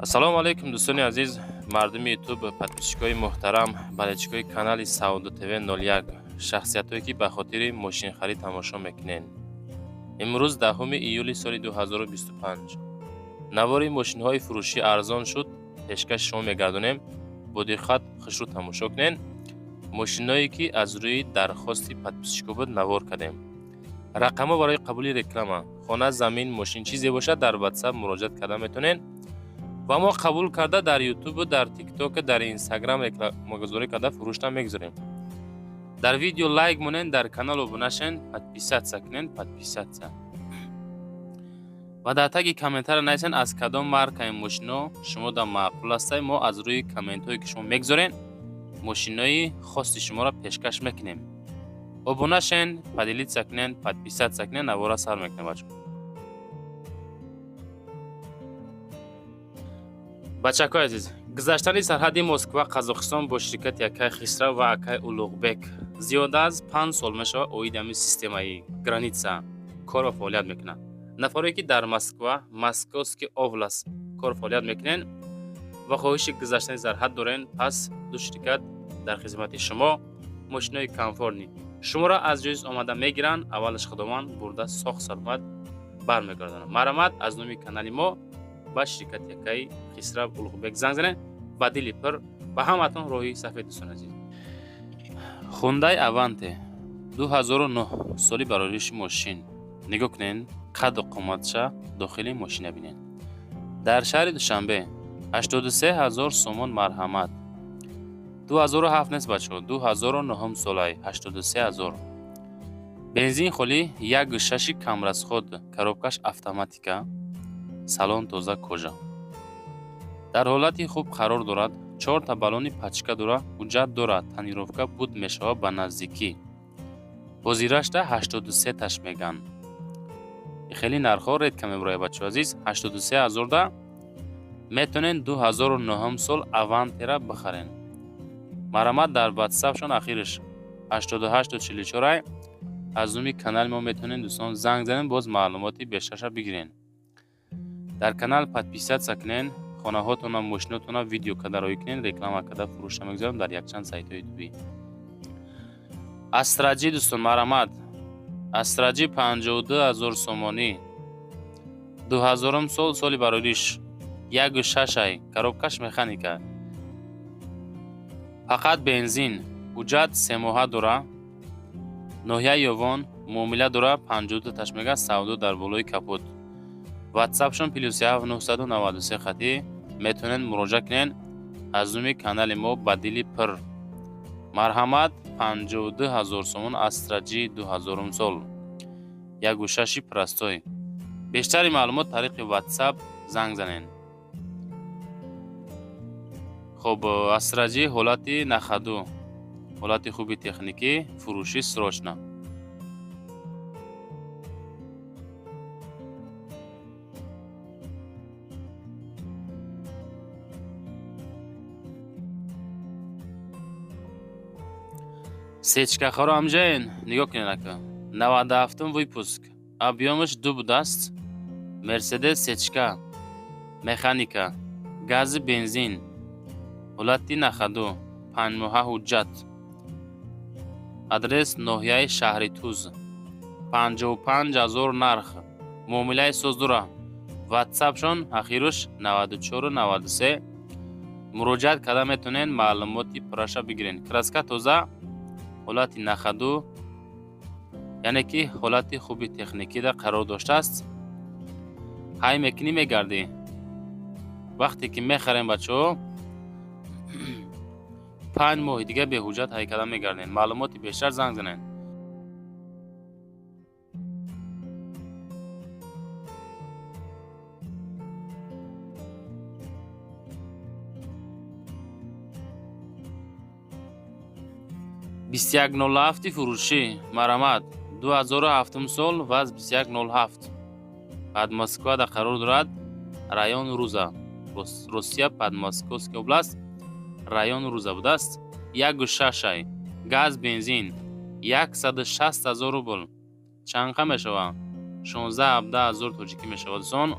Ассалому алайкум, дӯстони азиз, мардуми Ютуб, подписчикои муҳтарам, болельщикои канали Савдо ТВ 01, шахсиятҳое, ки ба хотири мошинхарӣ тамошо мекунед. Имрӯз 10 июли соли 2025 навори мошинҳои фурӯшӣ арзон шуд пешкаши шумо мегардонем. Бо диққат хушрӯ тамошо кунед. Мошинҳое, ки аз рӯи дархости подписчико буд, навор кардем. Рақамҳо барои қабули реклама, хона, замин, мошин, чизе бошад, дар Ватсап муроҷиат карда метавонед ва мо қабул карда, дар Ютубу, дар Тиктоку, дар Инстаграм рекламагузорӣ карда, фурӯшта мегузорем. Дар видео лайк монед, дар канал обуна шен, подписаться кунед, подписаться, ва дар таги комментария нависен, аз кадом маркаи мошино шумо да маъқул ҳастай. Мо аз рӯи комментҳое, ки шумо мегузоред, мошинои хости шуморо пешкаш мекунем. Обуна шен, поделиться кунед, подписаться кунед. Навора сар мекунем, бачаҳо. Бачакҳои азиз, гузаштани сарҳади Москва, Қазоқистон бо ширкати акай Хисрав ва акай Улуғбек зиёда аз 5 сол мешавад, оиди ҳамин системаи граница кор ва фаъолият мекунад. Нафаре, ки дар Москва, Московский область кор фаъолият мекунед ва хоҳиши гузаштани сарҳад доред, пас ду ширкат дар хизмати шумо. Мошинои комфортный шуморо аз ҷоиз омада мегиранд, аввалаш Худованд, бурда соғ саломат бармегардонанд. Марҳамат, аз номи канали мо ба ширкати акаи Хисрав Улуғбек занг занед. Ба дили пур ба ҳаматон роҳи сафед, дӯстони азиз. Хундай Аванте, 2009 соли барориши мошин. Нигоҳ кунед қадду қоматша, дохили мошина бинед. Дар шаҳри Душанбе 83 ҳазор сомон. Марҳамат, 2007 нест, бачаҳо, 2009 солай, 83 ҳазор. Бензин холӣ, 1,6-и камрасход, коробкаш автоматика, салон тоза, кожа, дар ҳолати хуб қарор дорад. Чорта баллони пачка дора, ҳуҷҷат дорад, тонировка буд мешавад ба наздикӣ. Ҳозирашта 83 таш меган. Хеле нархҳо редко мебурояд, бачаҳо азиз. 83 ҳазорда метавонед 2009 сол Авантера бихаред. Марҳамат, дар Ватсапшон ахираш 8844, аз номи канали мо метавонед, дӯстон, занг занед, боз маълумоти бештарша бигиред. Дар канал подписаться кунед, хонаҳотона, мошинотона видео карда роӣ кунед, реклама карда, фурӯшта мегузорам дар якчанд сайтҳои ютубӣ. Астра Ҷи, дӯстон, марҳамат. Астра Ҷи 52 000 сомонӣ, 2000-ум сол, соли барориш, 1,6-ай, коробкаш механика, фақат бензин, ҳуҷҷат семоҳа дора. Ноҳияи Ёвон, муомила дора, 52 таш мега, савдо дар болои капот. Ватсапшон +7 993 хатӣ метавонед муроҷиат кунед. Аз номи канали мо ба дили пур марҳамат, 52 000 сомон, Астра Ҷи 2000-ум сол, 1,6-и простой. Бештари маълумот тариқи Ватсап занг занед. Хоб, Астра Ҷи ҳолати на ходу, ҳолати хуби техникӣ, фурӯшӣ срочно. Сечкахоро ҳамҷаен, нигоҳ кунед, ака, 97-ум выпуск, объёмаш ду будааст. Мерседес сечка, механика, гази, бензин, ҳолати на ходу, 5 моҳа ҳуҷҷат. Адрес ноҳияи Шаҳри Туз. 55 000 нарх, муомилаи соз дора. Ватсапшон ахируш 94 93, муроҷиат карда метавонед, маълумоти пурраша бигиред. Краска тоза, ҳолати на ходу, яъне ки ҳолати хуби техникида қарор доштааст. Ҳай мекунӣ, мегардӣ. Вақте ки мехарем, бачаҳо, 5 моҳи дига беҳуҷҷат ҳай карда мегардем. Маълумоти бештар занг занед. 2107 фурӯшӣ. Марҳамат, 2007 сол, ВАЗ 2107, Подмосквада қарор дорад, район Руза, Россия, Подмосковский область, район Руза будааст. 1,6-ай, газ, бензин, 160 000 рубл. Чанд қа мешавад? 16-17 ҳазор тоҷикӣ мешавад, дӯстон.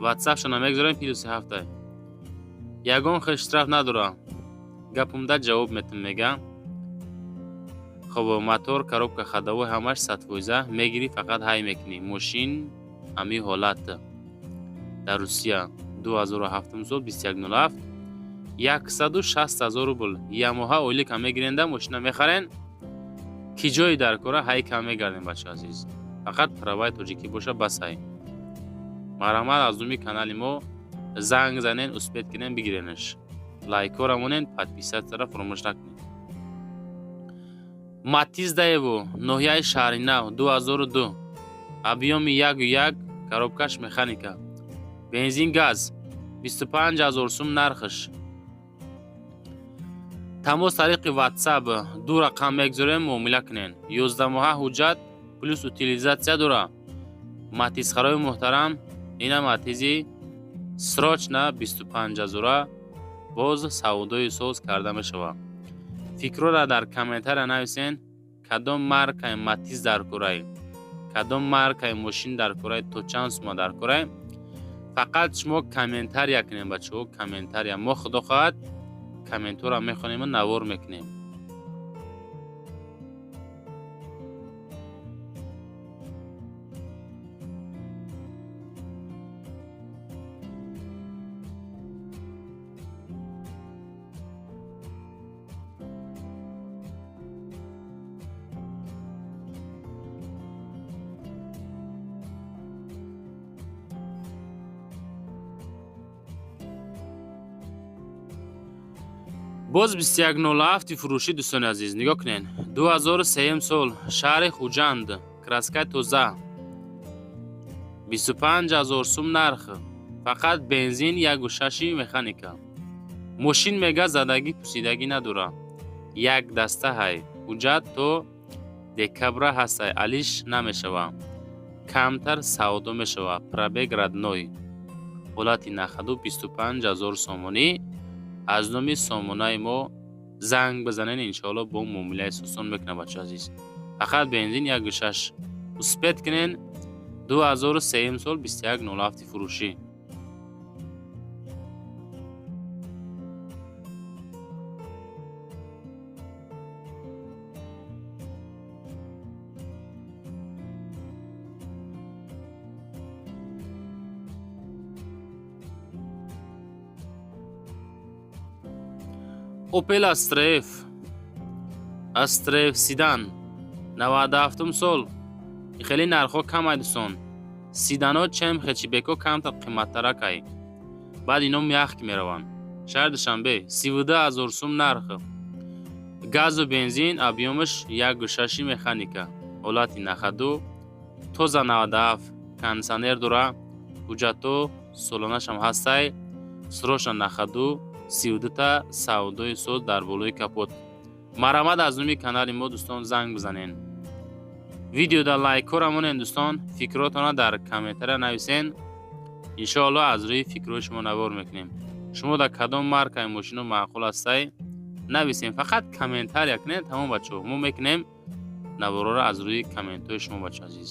Ватсапшона мегузорем, плюси ҳафта. Ягон хел штраф надора, гапумда ҷавоб метам, мега. Хоб, мотор, коробка ходовой ҳамаш 100%. Мегирӣ, фақат ҳай мекунӣ мошин. Ҳамин ҳолат дар Русия, 2007 сол, 2107, 160 000 рубл ямоҳа ойлика мегиренда, мошина мехарен. Ки ҷои дар кора ҳай кам мегардем, бача азиз, фақат праваи тоҷикӣ боша, бас. Ҳай, марҳамат, аз номи канали мо занг занен, успеть кунен, бигиренаш. Лайкора монен, подписаться ра фаромӯш накунед. Матиз Даеву, ноҳияи Шаҳринав, 2002, объём и 1,1, коробкаш механика, бензин, газ, 25 000 сум нархш. Тамос тариқи Ватсап, ду рақам мегузорем, муомила кунен. 11 моҳа ҳуҷҷат, плюс утилизация дора. Матизхарои муҳтарам, ина Матизи срочно 25 ҳазора, боз савдои соз карда мешавад. Фикрора дар комментария нависен: кадом маркаи Матиз дар курай, кадом маркаи мошин дар курай, то чанд сума дар курай. Фақат шумо комментария кунем, бачаҳо, комментария. Мо, худо хоҳад, комментҳоро мехонему навор мекунем. Боз 2107 фурӯшӣ, дӯстони азиз, нигоҳ кунед. 2003 сол, шаҳри Хуҷанд, краскаи тоза, 25 000 сум нарх, фақат бензин 1,6 механика. Мошин, мега, задагӣ пусидагӣ надора, як даста ҳай, ҳуҷҷат то декабра ҳастай, алиш намешава, камтар савдо мешава. Пробег родной, ҳолати на ходу, 25 000 сомонӣ. Аз номи сомонаи мо занг бизанед, иншоалло, бо муомилаи сосон мекунад, бача азиз. Фақат бензин 1,6. Успеть кунен, 2003 сол, 2107 фурӯшӣ. Opel Astra F, Astra F седан, 97 сол. Хеле нархҳо камай, дӯстон. Седано чем хэтчбекҳо камтар қиматтаракай, баъд ино мягкий мераванд. Шаҳри Душанбе, 32 000 сум нарх, газу бензин, объём аш 1,6 механика, ҳолати на ходу, тоза, 97, кондитсионер дора, ҳуҷҷатҳо солонашам ҳастай, срочно на ходу, 32-та савдои соз дар болои капот. Марҳамат, аз номи канали мо, дӯстон, занг бизанен. Видеода лайкҳоро монен, дӯстон, фикротонро дар комментария нависен. Иншоалло, аз рӯи фикрҳои шумо навор мекунем. Шумо дар кадом маркаи мошино маъқул ҳастай, нависем. Фақат комментария кунед, тамом, бачаҳо. Мо мекунем наворҳоро аз рӯи комментҳои шумо, бача азиз.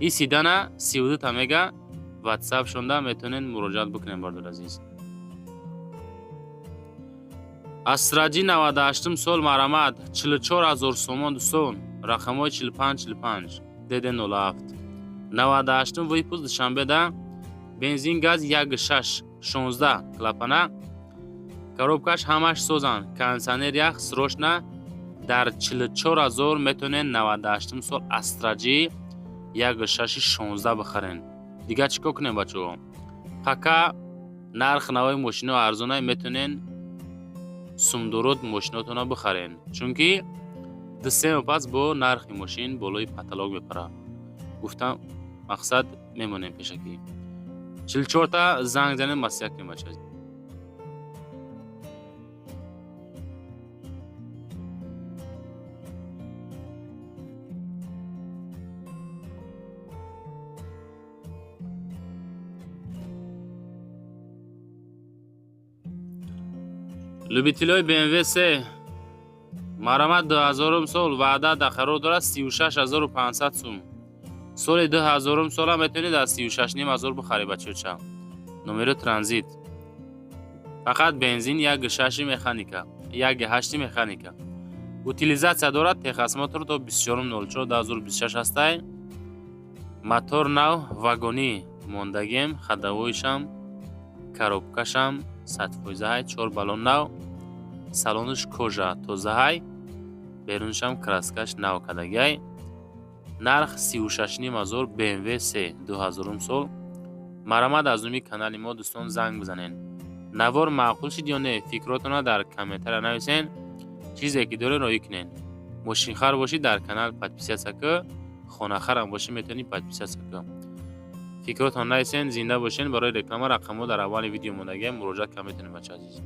И седана 32-та мега, ватсап шонда метавонед муроҷиат бикунем, бардор азиз. Астра Ҷи, 98 сол, марҳамат, 44 000 сомон, дӯстон. Рақамҳои 45 45, ДД 07, 98 выпуск, Душанбеда, бензин, газ, 1,6, 16 клапана, коробкаш ҳамаш созанд, кондитсионер ях. Срочно дар 44 000 метавонед 98 сол Астра Ҷи 1,6 16 бихарен. Дигар чӣ кор кунем, бачаҳо? Пока нарх навои мошино арзонай, метавонен сумдурут мошинотонро бихарен, чунки 2-3 моҳ пас бо нархи мошин болои потолок мепарад. Гуфтам, мақсад мемонем пешакӣ. 44-та занг занем, маслиҳат кунем, бача. Любителои BMW се, марҳамат, 2000 сол, ваъда дар қарор дорад, 36 500 сум. Соли 2000 сола метавонед аз 36 500 бихарӣ, бачаоча. Номеро транзит, фақат бензин, 1,6 механика, 1,8 механика, утилизация дорад. Техосмотр то 24.04.2026 ҳастай. Мотор нав, вагонӣ мондагем, ходовойшам, коробкашам 100%-ҳай, чор баллон нав, салонаш кожа, тозаҳай, берунашам краскаш нав кардагиай. Нарх 36,5 ҳазор. BMW се, 2000 сол. Марамад, аз номи канали мо, дӯстон, занг бизанед. Навор маъқул шид ё не, фикротона дар комментария нависен. Чизе ки доред, роӣ кунед. Мошинхар бошӣ, дар канал подписаться кӯ, хонахарам бошӣ, метавонӣ подписаться кӯ. Фикротон нависен. Зинда бошен. Барои реклама рақамҳо дар аввали видео мондагиам, муроҷиат карда метавонед, бача азиз.